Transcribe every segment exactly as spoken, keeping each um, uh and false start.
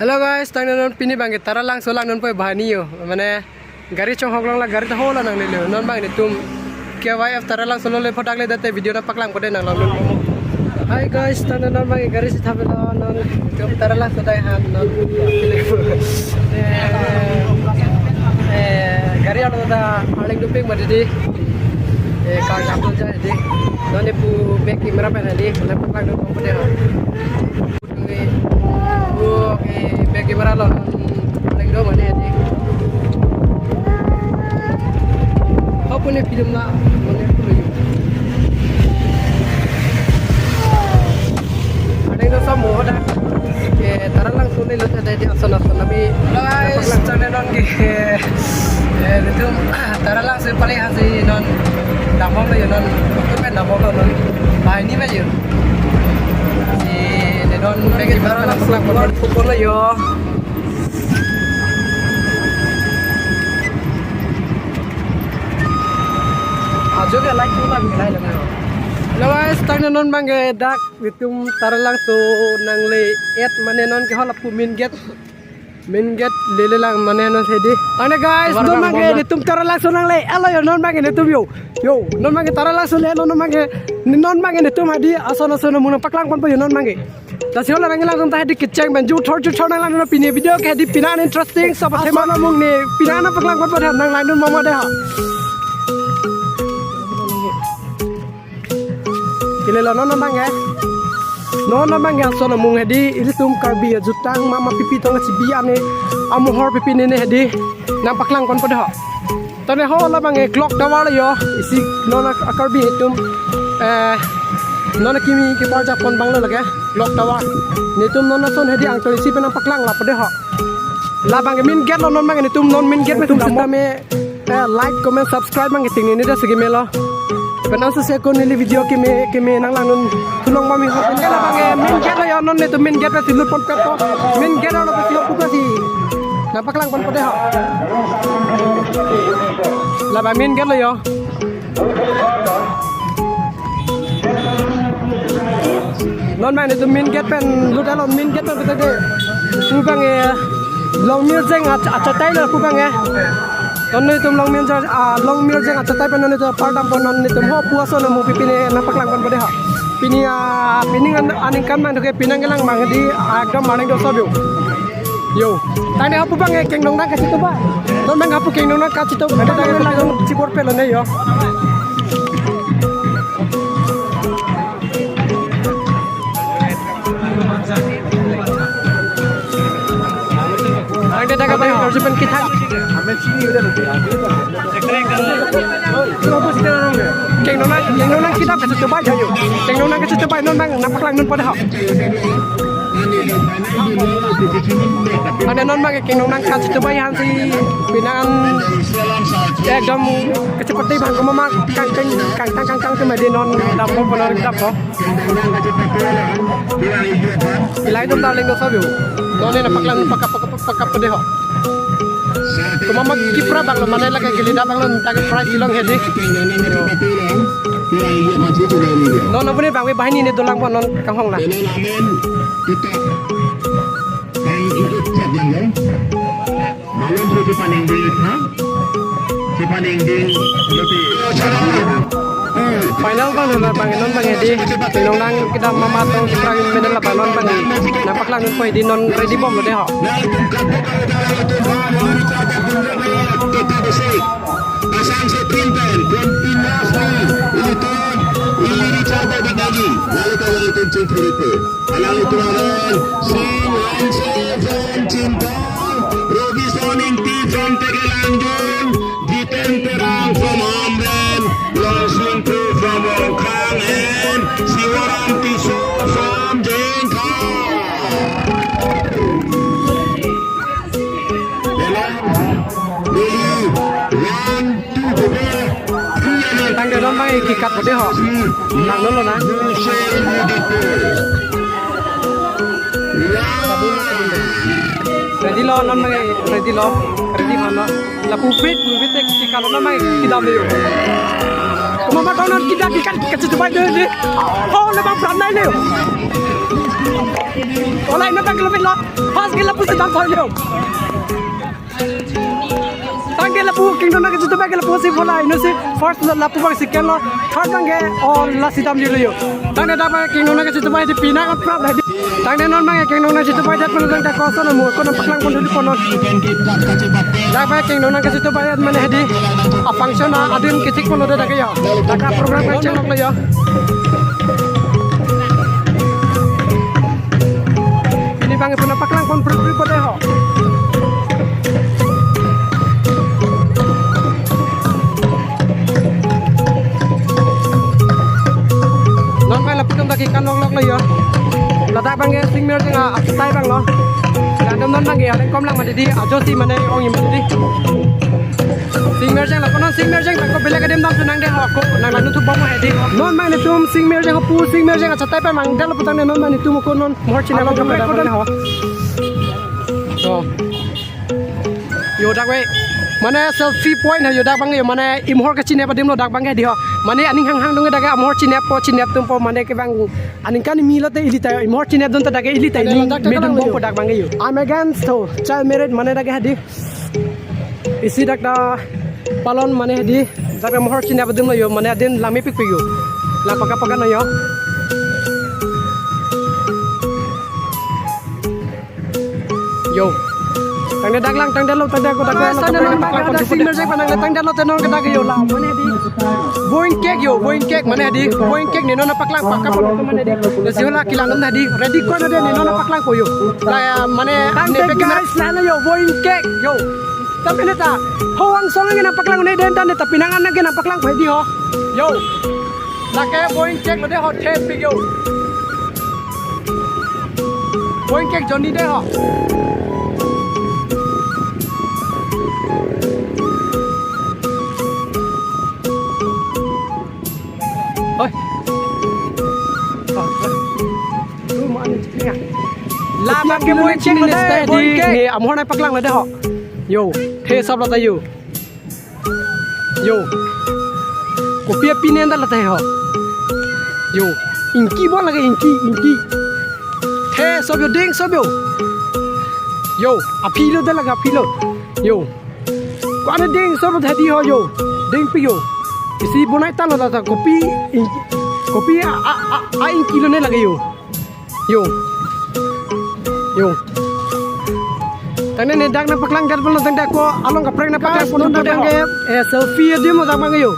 Hello guys, tangte non pini abangke Taralangso langdunpo banghini yo. Mane gari chonghok long la gari ta ho la nanglelo. Non abang netum K Y F Taralangso lo le phodak le date video nangpaklangpo dei nang langdun. Hi guys, tangte non abangke gari si thapelo non netum Taralangso dai han non. Eh, eh, gari alo ta arleng dopik ma dei. Eh, kar jam dun jai dei. Non ne pu back camera pen dei, nangpaklangdunpo dei. Oke, bagi beralon lengdo mane di. Apa ni film la? Mane aku lagi. Ada yang sama ada. Oke, Taralangso ni lo ada di ason-ason kami. Guys, channel non ke. Eh, itu Taralangso paling hasil non. Dampo lo yo non. Itu kan dampo lo non. Banghini aja. Si, ne non bagi Taralangso keluar pukul lo yo. Ajo ke like tu lagi, like lagi. Hello guys, tangte non abangke dak netum Taralangso nangle-et mane non ke halapu main gate. Main gate lele lang mane non si dei. Tangte guys, non abangke netum Taralangso nangle-et lo yo non abangke netum yo. Yo, non abangke Taralangso le non abangke non abangke netum hadi ason-ason mung nangpaklangponpo yo non abangke. Lasi hala abangke langdun ta hadi kecheng pen juthor juthor nang langdun pini video ke hadi pini an interesting so pathema na mung ne pini an nangpaklangponpo dei nang langdun mama dei ha. Kile lo non abangke. Non abangke ason mung hadi ilitum Karbi ajutang mama pipi tong si bi ane amuhor pipi ne ne hadi nangpaklangponpo dei ha. Tangte hala abangke clock tower lo yo, isi non a-Karbi netum, eh, non kimi keparjapon abang lo lake clock tower. Netum non ason hadi angtong isi pen nangpaklang lapu dei ho. La abangke main gate lo non abangke netum non main gate netum sitame, eh, like, comment, subscribe abangke ting ne ne dei sigi melo. Penang sese ko neli video keme keme nang langdun thulong mami ho. Pen ke la abangke main gate lo yo non netum main gate pensi lutponpepo. Main gate lo pensi ho pupa si nangpaklangponpo dei ho. La abang main gate lo yo. Non abang netum main gate pen lut along main gate pen puta dei. Pu abangke Longmirjeng ach-, achatai lo pu abangke. Non netum Longmirjeng, ah, Longmirjeng achatai pen non netum pardampo non netum ho pu ason mung pipi ne nangpaklangponpo dei ha. Pini, ah, pini an, aningkan abang ke pini nangkelang abang dei, ah, ekdom maning dosa biu. Yo. Tangte hapu abangke kengdong nang kachito ba. Non abang hapu kengdong nang kachito ba. Tangte langdun chibor pelo ne yo. Tangte daga abang karju pen kithak. Kengdong nang, kengdong nang kita kachito ba yo. Kengdong nang kachito ba non abang nangpaklangdunpo dei ho. Tangte non abangke kengdong nang kachito ba han si pini an ekdom kachepate bang ko mama kangteng kangtang kangtang tu madi non dampo ponor dampo. Ilai dum darling do sabu. Non ne nangpaklang pakap pakap pakap dei ho. Ko mama kipra abang lo mane lake gilida abang lo tangte prize long hedi. Non abang ne banghini ne dolang pon non kanghong la. Malum si si paning di ha? Si paning di lote. Final abang non abang non abang hedi. Nong nang kita mama tong si prang mena la abang non abang hedi. Nangpaklangdunpo hedi non ready bomlo dei ho. Asam se pinten continuously ilitum ili Richard Bidagi lalu kalau ilitum cing puripe. Alang utuaran, Sing Hanse from Chinthong, Robinson Ingti from Tegelangjung, Jiten Terang from Hamren, Longsing Kro from Wongkhang, and Siwaram Tisso from Jengkha. Hello, Lily, one, two, three, and Tangte non abang ke kat pade ho. Nang nolo na. Ready lo non abang ke, ready lo. Ready mana? Lapu pit, lapu pit tek si kalau non abang ke kedam le. Ko mama tong non kedam ikan kachito bai dei. Oh, le abang pran nai le. Ola ino abang ke lo pilo. First ke lapusi dam thor yo. Tangte lapu kingdom nangkachito abang ke lapusi bola inosi first lo, lapu abang second lo, third abang ke o lasi dam yo. Tangte dak abang kingdom nangkachito abang di pina ka prap di. Tangte non abang kingdom nangkachito abang dak pon tangte koson mo kono paklang pon dulu kono. Dak abang kingdom nangkachito abang mane di a function adim kethik pon lo dak yo. Dak program kachelok lo yo. Pini abang puna paklang pon prut prut pon dei ho. Non abang lapu atum dak kekan longlok lo yo. Ladak abang ke Singmir jeng a, achetai abang lo. Ladak non abang ke aleng kom lang mati di, ajosi mane ong-i mati di. Singmir jeng lapu non Singmir jeng ko belek adim dam tu nang dei ho ko nang nang nutup bom he di. Non abang netum Singmir jeng pu Singmir jeng achetai abang dei lapu tangte non abang netum ko non mohor chinep abang ke dak abang ho. So. Yo dak abang. Mane selfie point ho yo dak abang yo mane imhor kachinep adim lo dak abang ke di ho. Mane aning hanghang dong dak ke imhor chinep po chinep atum po mane ke abang aningkan kimi lote ili ta imhor chinep dun ta dak ke ili ta dak ning dak dak medun dak bom yo. Po dak abang yo. I'm against to child marriage mane dak ke di. Isi dak ta palon mane di dak imhor chinep adim lo yo mane adin langmepikpik yo. La paka paka na yo. Yo. Tangte dak lang tangte lo tangte ko dak lo. Sana tangte non abang ke paklang ada pon Singmir jeng abang tangte lo te non ke dak yo la. Mane di. Voing cake yo, voing cake mane di. Voing cake ne non paklang paka pon mane di. Lasi hola kelang non di. Ready ko na de ne non paklang ko yo. La ya mane tangte ne pe ke guys la na yo voing cake yo. Tapi ne ta. Ho angsong ke nangpaklang ne den ta ne ta pinang an ke nangpaklang ko di ho. Yo. Lake voing cake lo dei ho thepik yo. Voing cake jonni dei ho. Oi. Oh, oh. Lu mana ceknya? Lama ke voing cake lo dei, voing cake. Ne amhor nangpaklang lo dei ho. Yo, the sop lo ta yo. Yo. Kopi api ne anta lata ho. Yo. Ingki bom lake ingki, ingki. The sop yo ding sop yo. Yo. Aphi lo dak lake aphi lo. Yo. Ko-an ding sop lo ta di ho yo. Dingpik yo. Isi bonai ta lo ta kopi ingki. Kopi a, a, a, a ingki lo ne lake yo. Yo. Yo. Tangte ne dak nangpaklang dak pon tangte ko along kaprek nangpaklang pon non dak abang ke, eh, selfie adim lo dak abang yo.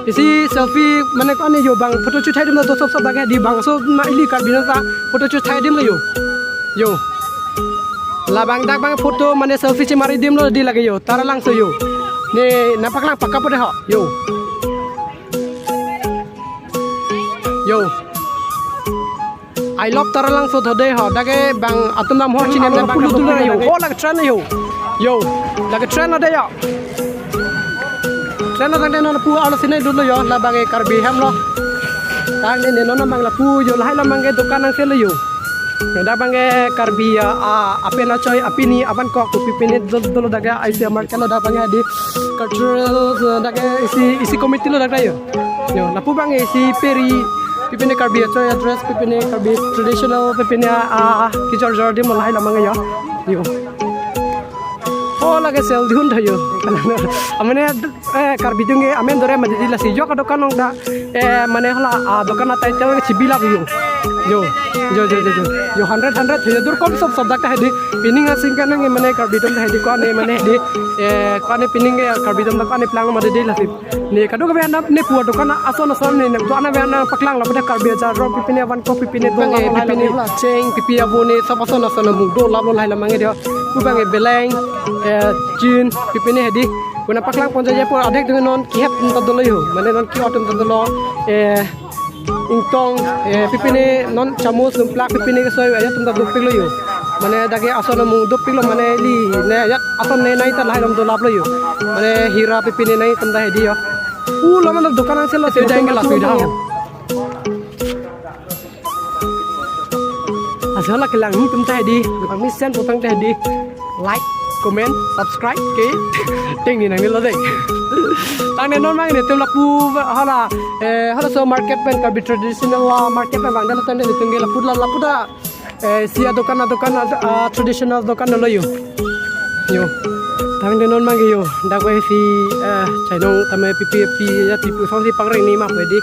Isi selfie mane ko-an yo bang photo shoot hai adim lo to sop sop dak ke di bangso ma ili Karbi nang ta photo shoot hai adim lo yo. Yo. Labang dak abang photo mane selfie chemari adim lo di lake yo. Taralangso yo. Ne nangpaklang paka pon dei ho. Yo. Yo. I love Taralangso tho dei ho. Dak ke bang atum dam ho chini dam bang pulu dulu yo. Ho lake train yo. Yo. Lake train lo dei yo. Train lo tangte non pu alo sini dulu yo. Labang ke Karbi hem lo. Tangte ne non abang lapu yo lahai labang ke dokan nang sel yo. Yo dak abang ke Karbi ya a apen achoi apini aban kok pu pipine dolo dak ke I C M market lo dak abang ke di cultural dak ke isi isi committee lo dak yo. Yo, lapu abang isi peri, pipine Karbi achoi adress, pipine Karbi traditional, pipine a, a, a, kejor jor adim lahai labang yo. Yo. Oh, lake sel dihun tha yo. Amane, eh, Karbi atum ke amen dore mati di lasi. Yo kadokan nong da, eh, mane hala, ah, dokan a title ke chibi lap yo. Yo, yo, yo, yo, yo. Yo, hundred, hundred, yo, dur kom sop sop dak ta hedi. Pining asing kan nang mane Karbi atum ta hedi ko-an mane hedi. Eh, ko-an pining ke Karbi atum ta ko-an plang mati di lasi. Ne kadokave anam ne pu adokan ason ason ne ne to ana ve ana paklang lapu dak Karbi ajar ro pipine van ko pipine do bang, eh, la pipine la cheng pipi abo ne sop ason ason mung do lap lo lahai labang ke dia. Pu bang, eh, beleng, eh, chin pipine hedi. Kuna paklang pon jaje pu adek dengan non kihep atum ta dolo yo. Mane non ki atum ta dolo, eh, ingtong, eh, pipine non chamus lumplak pipine kesoi ajat atum ta dopik lo yo. Mane dak ke ason mung dopik lo mane ili ne ajat ason ne nai ta lahai alam dolap lo yo. Mane hira pipine nai atum ta hedi yo. Pu lo mane dokan angselo sudah ke la sudah. Asal la kelang ni atum ta hedi, kami sen potang ta hedi. Like, comment, subscribe ke ting ni nang ni lo dei. Tangte non abang netum lapu hala, eh, halaso market pen Karbi traditional, ah, market pen bang dak tangte netum ke lapu la lapu ta Eh, si adokan adokan a, a traditional dokan dolo yo. Yo. Tangte non abangke yo. Dak ave si, eh, chainong tame pipi pi ya pipi song si pangreng ni ma pu di.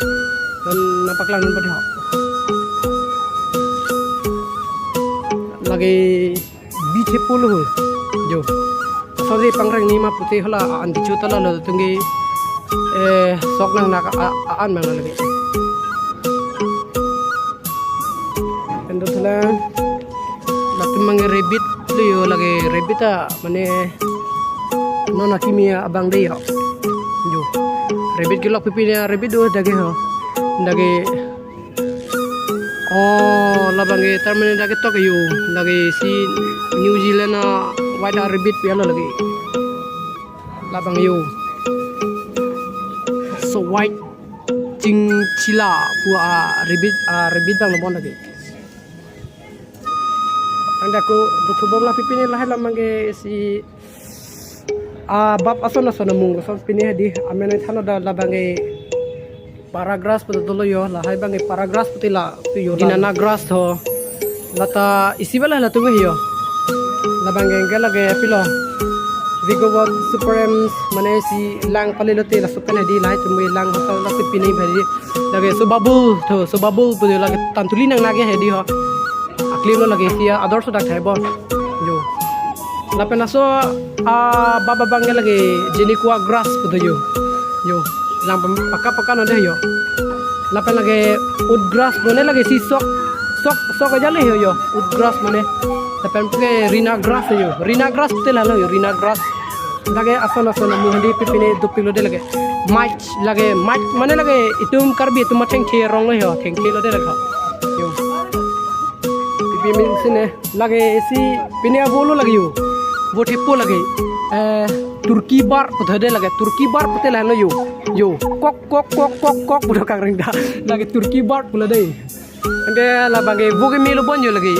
Non nangpaklang non padi ho. Lake bi thepo lo ho. Yo. Song si pangreng ni ma pute hala an kecho ta lalo tangte, eh, sok nangnak a, a, an mang lake. Pen dothulang. Latum abangke rabbit lo yo, lake rabbit a mane non akimi abang de yo. Yo. Rabbit kelok pipi ne rabbit do dak ke ho. Dak ke, oh, labangke tar mane dak ke tok yo. Dak ke si New Zealand a white a rabbit pi alo lake. Labang yo. So white. Chingchila pu a rabbit, a rabbit abang lo bon lake. Tangte ako dothu bom la pipi ne lahai alam abangke si, ah, bap ason ason amung ason pine hedi amen ai than lo da labangke paragrass pu dolo yo, lahai abangke paragrass pute la pu yo, dinana grass ho. Lata isi bala latum he yo. Labangke ke lake pilo. Vigowat Superams mane si lang pale lote laso pen hedi lahai atum lang hotel la si pine bhari. Lake so bubble tho, so bubble pu lake tantuli nangnak ke hedi ho. Aklim lo lake si ador so dak thai bon. Yo. Lapen laso, ah, bap abangke lake Juniqua grass pu do yo. Yo. Lang pem paka paka non de yo. Lapen lake wood grass mane lake si sok sok sok aja le yo. Wood grass mane. Lapen puke Rina grass yo. Rina grass pute lalo yo. Rina grass. Lake ason ason amu hedi pipi ne dopik lo de lake. Mach lake mach mane lake itum Karbi itum ma thengthe rong lo yo. Thengthe lo de lake. Yo. Pipi min sine. Lake si pine avo lo lake yo. Vo thepo lake. Eh, Turkey bark pute de lake. Turkey bark pute lalo yo. Yo. Kok kok kok kok kok pu do kangreng da. Lake Turkey bark pu la de. Ante labangke vo keme lo bon yo lake.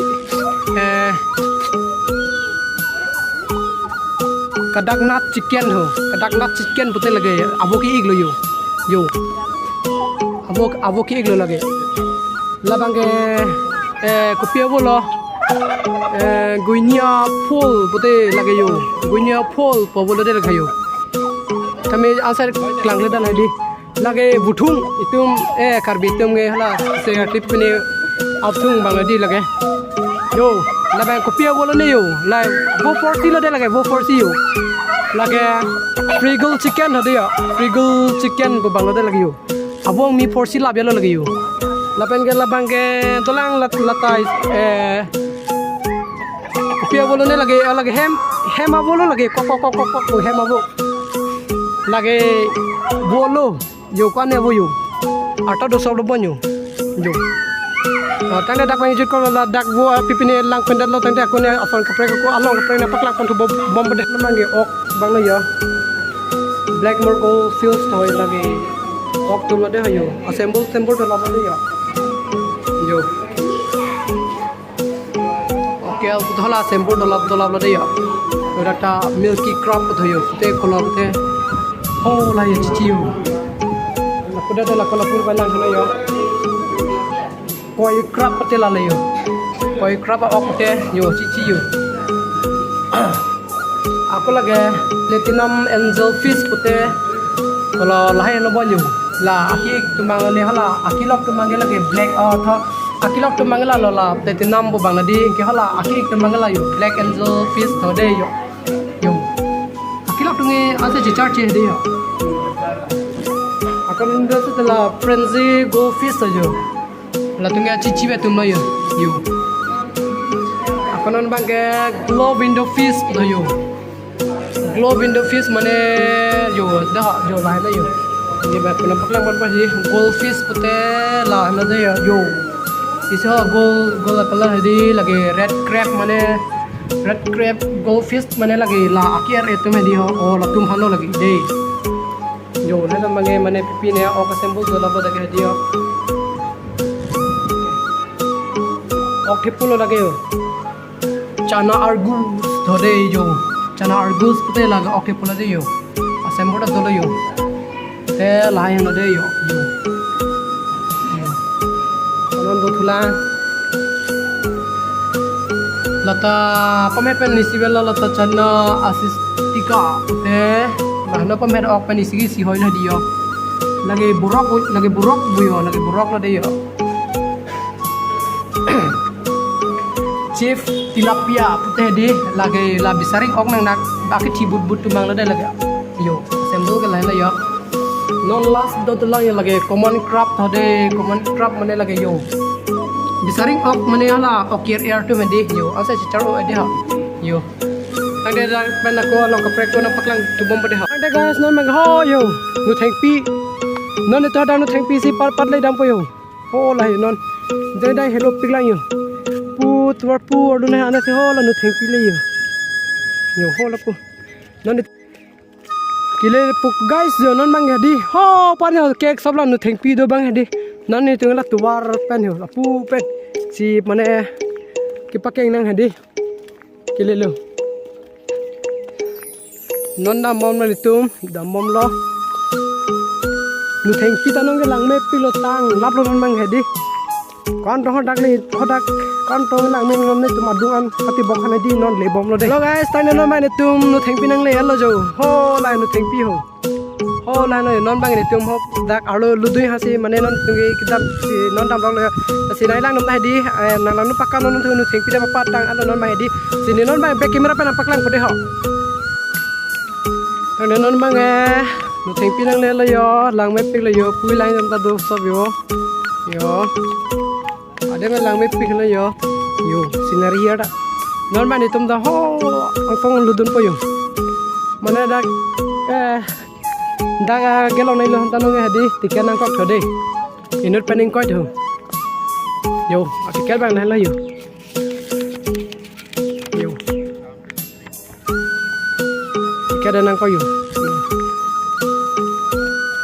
Eh, Kadaknath chicken ho. Kadaknath chicken pute lake. Avo ke-ik lo yo. Yo. Avo, avo ke-ik lo lake. Labangke, eh, kopi avo lo. Eh, Guinea fowl pute lake yo. Guinea fowl pu avo lo de lake yo. Tame answer klang le dan hedi. Lake buthung itum, eh, Karbi itum ke hala se atip pine abuthung abang hedi lake. Yo, labang kopi avo lo ne yo. La vo forsi lo de lake, vo forsi yo. Lake Friggle chicken hedi yo. Friggle chicken pu abang lo de lake yo. Avo mi forsi lap ya lo lake yo. Lapen ke labangke dolang lat latai, eh, kopi avo lo ne lake, lake hem, hem avo lo lake, kok kok kok kok kok hem avo. Lake vo lo, yo ko-an avo yo. Arta do so lo bon yo. Yo. Ah, tangte dak abang jut ko la dak vo pipi ne lang pen det lo tangte ako ne ason kaprek ako along kaprek nangpaklang pon thu bom bom bede. Labangke ok abang lo yo. Blackmore goldfinch tho lake. Ok atum lo de ho yo. Assemble assemble dolap lo de yo. Yo. Ok, ako hala assemble dolap dolap lo de yo. Yo dak ta milky crab tho yo. Te kolor te. Oh, la yo chichi yo. Lapu de to la kolor pur balang lo yo. Koi crab pute lalo yo. Koi crab a-ok pute yo, chichi yo. Ako lake platinum angelfish pute. Hala lahai lo bon yo. La aki atum abang le hala, akilok atum abang lake black, ah, tho. Akilok atum abang lalo la platinum pu abang hedi ke hala aki atum abang la yo. Black angelfish tho de yo. Yo. Akilok atum ke ase chichar che de yo. Ako non do se la frenzy goldfish tho yo. Latum ke chichi atum lo yo. Yo. Ako non abangke globe window fish lo yo. Globe window fish mane yo, da yo lahai lo yo. Ni ba kuna paklang pon pasi goldfish pute lahai lo de yo. Yo. Isi ho gold, gold color hedi lake red crab mane red crab goldfish mane lake la aki ar atum hedi ho. Oh, latum halo lake de. Yo, ne abangke mane pipi ne ok assemble dolap lo dak hedi yo. Ok thepo lo lake yo. Chana argus tho de yo. Chana argus pute lake ok thepo lo de yo. Assemble ta dolo yo. Te lahai lo de yo. Yo. Yo. Konon dothulang. Lata pamhet pen isi velo, lata channa asistika pute. Nah, no pamhet ok pen isi isi hoi na diyo. Lake borok, lake borok buyo, lake borok lo diyo. Chief tilapia pute di, lake la bisaring ok nang nak, baki thibut but tumang lo de lake. Yo, sembu ke lain lo yo. Non last do tulang yo lake common crab tho de, common crab mane lake yo. Bisaring ok mane hala ok yer yer tu mandi yo. Asa si charo ade ha. Yo. Tangte dak pen ako along kaprek ko nangpaklang tubom pade ha. Tangte guys, non mang ho yo. Nu thengpi. Non ito dak nu thengpi si pat pat le dampo yo. Ho la non. Jai dai hello piklang yo. Pu tuar pu ardu na ana si ho la nu thengpi le yo. Yo ho la pu. Non kile puk guys, yo non bang hedi. Ho pan yo kek sabla nu thengpi do bang hedi. Non netum la tuar pen yo, lapu pen. Si mane kepakeng nang hedi. Kile lo. Non dambom lo netum, dambom lo. Nu thengpi ta nong ke langmepik lo, tang lap lo non bang hedi. Kan tong hodak le, hodak kan tong langme non netum adung an pati bok hane di non lebom lo de. Hello guys, tangte non bang netum nu thengpi nangle lo jo. Ho la nu thengpi ho. Ho la no non bang netum ho dak arlo ludui hasi mane non tungge kedam si non dam dong lo. Si nai lang nom hedi, eh, nang lang nu pakka non tu nu thengpi dam patang alo non bang hedi. Si ne non bang back camera pen nangpaklang pade ho. Tangte non bang eh nu thengpi nangle lo yo, langmepik lo yo, pui lang jam ta do sob yo. Yo. Ade ma langmepik lo yo. Yo, scenery ada. Non bang netum ta ho angkong ludunpo yo. Mane dak eh dak ah gelong nai lo ta nong hedi, ticket nangkok tho de. Inut pen ingkoi tho. Yo, a ticket bang nai lo yo. Yo. Ticket nangkok yo.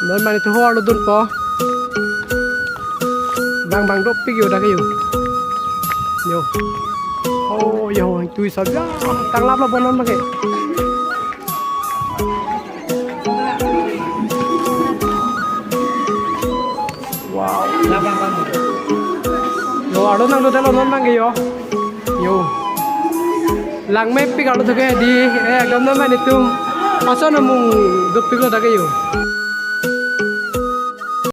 Non bang netum ho arlo dunpo. Bang bang dopik yo dak yo. Yo. Oh yo, tui sabja. Tang lap lo bonon bang ke. Wow. Yo, arlo nanglo telo non bang ke yo. Yo. Langmepik arlo tho ke di, eh, ekdom non bang netum. Paso na mung dopik lo dak yo.